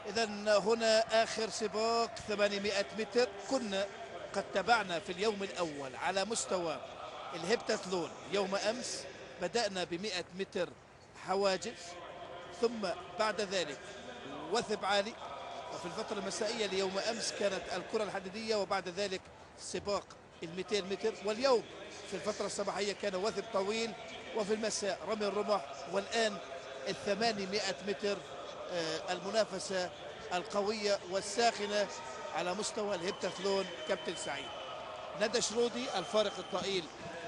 إذا هنا آخر سباق 800 متر. كنا قد تابعنا في اليوم الأول على مستوى الهبتاثلون يوم أمس، بدأنا ب100 متر حواجز، ثم بعد ذلك وثب عالي، وفي الفترة المسائية ليوم أمس كانت الكرة الحديدية، وبعد ذلك سباق 200 متر، واليوم في الفترة الصباحية كان وثب طويل، وفي المساء رمي الرمح، والآن 800 متر المنافسة القوية والساخنة على مستوى الهبتاثلون. كابتن سعيد، ندى شرودي الفارق الضئيل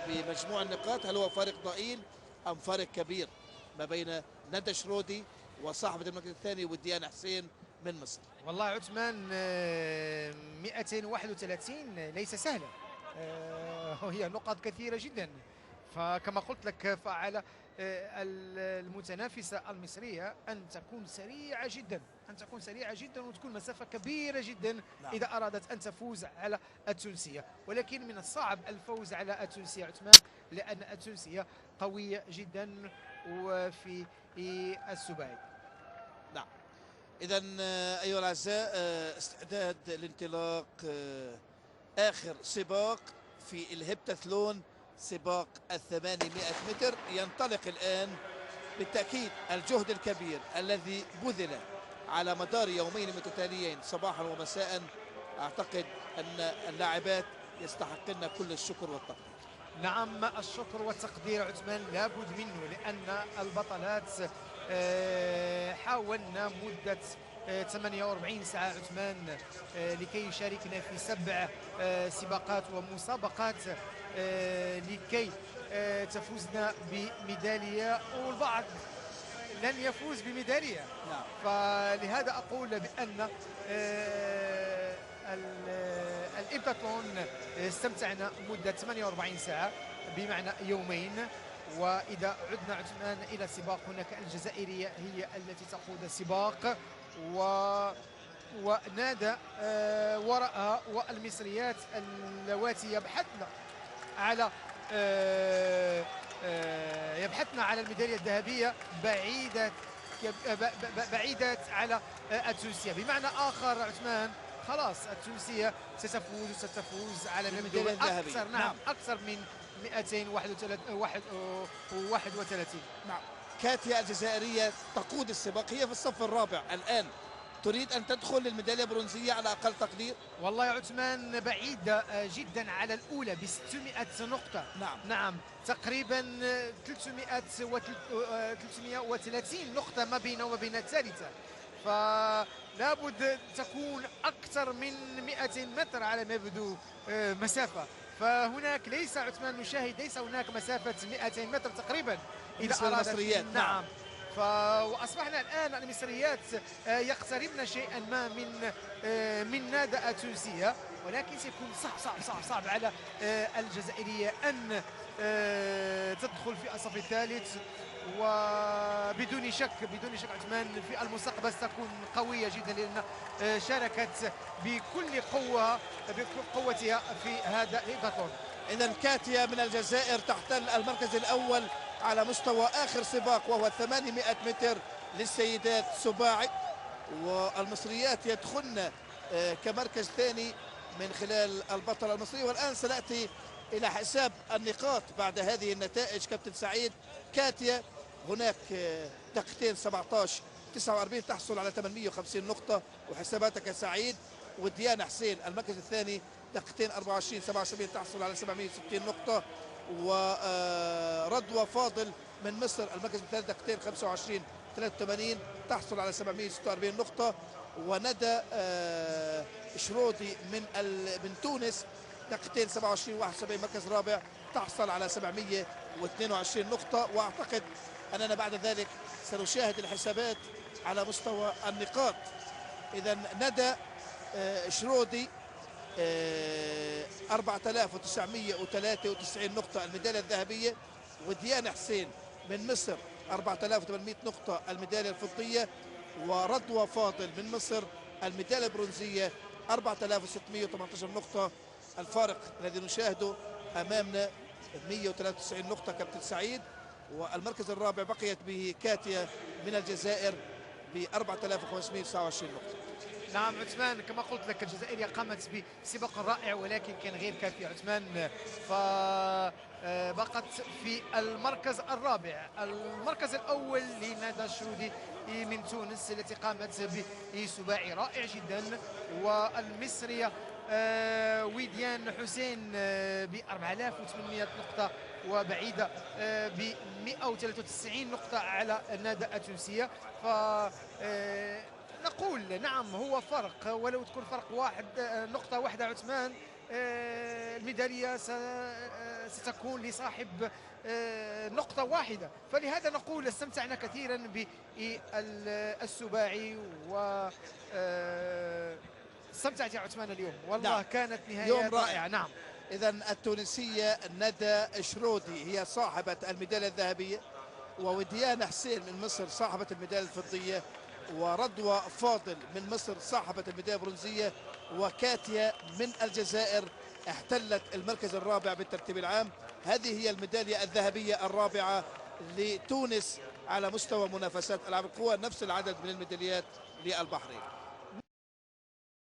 بمجموع النقاط، هل هو فارق ضئيل أم فارق كبير ما بين ندى شرودي وصاحبة المركز الثاني وديان حسين من مصر؟ والله عثمان 231 ليس سهلا، وهي نقاط كثيرة جدا. فكما قلت لك فعلى المتنافسة المصرية أن تكون سريعة جدا، أن تكون سريعة جدا وتكون مسافة كبيرة جدا. نعم. إذا أرادت أن تفوز على التونسية، ولكن من الصعب الفوز على التونسية عثمان، لأن التونسية قوية جدا وفي السباعي. نعم. إذا أيها الأعزاء، استعداد لانطلاق آخر سباق في الهبتاثلون، سباق 800 متر ينطلق الآن. بالتأكيد الجهد الكبير الذي بذل على مدار يومين متتاليين صباحا ومساء، أعتقد أن اللاعبات يستحقن كل الشكر والتقدير. نعم، الشكر والتقدير عثمان لابد منه، لأن البطلات حاولنا مدة 48 ساعة عثمان لكي يشاركنا في 7 سباقات ومسابقات لكي تفوزنا بميدالية، والبعض لن يفوز بميدالية. نعم. فلهذا أقول بأن الإبتاتلون استمتعنا مدة 48 ساعة بمعنى يومين. وإذا عدنا عثمان إلى السباق، هناك الجزائرية هي التي تقود السباق ونادى وراءها، والمصريات اللواتي يبحثن على يبحثن على الميدالية الذهبية بعيدة على التونسية. بمعنى آخر عثمان خلاص التونسية ستفوز على الميدالية الذهبية أكثر. نعم. أكثر من 231. نعم. كاتيا الجزائرية تقود السباق، هي في الصف الرابع الآن، تريد أن تدخل للميدالية البرونزية على أقل تقدير. والله يا عثمان بعيدة جدا على الأولى ب 600 نقطة. نعم. نعم، تقريبا 330 نقطة ما بينه وما بين الثالثة، فلابد تكون أكثر من 200 متر على ما يبدو مسافة. فهناك ليس عثمان نشاهد، ليس هناك مسافة 200 متر تقريبا إذا أرادت. نعم. وأصبحنا الآن المصريات يقتربن شيئا ما من نادى التونسية، ولكن سيكون صعب صعب صعب صعب على الجزائرية أن تدخل في الصف الثالث، وبدون شك بدون شك عثمان في المستقبل ستكون قوية جدا، لأن شاركت بكل قوة بكل قوتها في هذا الهبتاثلون. إذا كاتيا من الجزائر تحتل المركز الأول على مستوى آخر سباق وهو 800 متر للسيدات سباعي، والمصريات يدخلن كمركز ثاني من خلال البطلة المصرية. والآن سنأتي إلى حساب النقاط بعد هذه النتائج. كابتن سعيد، كاتيا هناك دقيقتين 17:49 تحصل على 850 نقطة، وحساباتك يا سعيد. وديانا حسين المركز الثاني دقيقتين 24:77 تحصل على 760 نقطة، ورضوى فاضل من مصر المركز الثالث دقيقتين 25:83 تحصل على 746 نقطة، وندى شرودي من تونس دقيقتين 27:71 مركز رابع تحصل على 722 نقطة. وأعتقد أننا بعد ذلك سنشاهد الحسابات على مستوى النقاط. إذا ندى شرودي 4993 نقطة الميدالية الذهبية، وديانا حسين من مصر 4800 نقطة الميدالية الفضية، ورضوى فاضل من مصر الميدالية البرونزية 4618 نقطة. الفارق الذي نشاهده أمامنا 193 نقطة كابتن سعيد. والمركز الرابع بقيت به كاتيا من الجزائر ب 4529 نقطة. نعم عثمان، كما قلت لك الجزائرية قامت بسباق رائع ولكن كان غير كافي عثمان، فبقت في المركز الرابع. المركز الأول لندى شرودي من تونس التي قامت بسباعي رائع جدا، والمصرية ويديان حسين ب 4800 نقطة وبعيدة ب 193 نقطة على ندى التونسية. ف نقول نعم هو فرق، ولو تكون فرق واحد، نقطة واحدة عثمان، الميدالية ستكون لصاحب نقطة واحدة. فلهذا نقول استمتعنا كثيرا بالسباعي و استمتعت يا عثمان اليوم والله. نعم. كانت نهاية يوم رائعة. نعم. إذا التونسية ندى شرودي هي صاحبة الميدالية الذهبية، ووديان حسين من مصر صاحبة الميدالية الفضية، ورضوى فاضل من مصر صاحبة الميدالية البرونزية، وكاتيا من الجزائر احتلت المركز الرابع بالترتيب العام. هذه هي الميدالية الذهبية الرابعة لتونس على مستوى منافسات ألعاب القوى، نفس العدد من الميداليات للبحرين.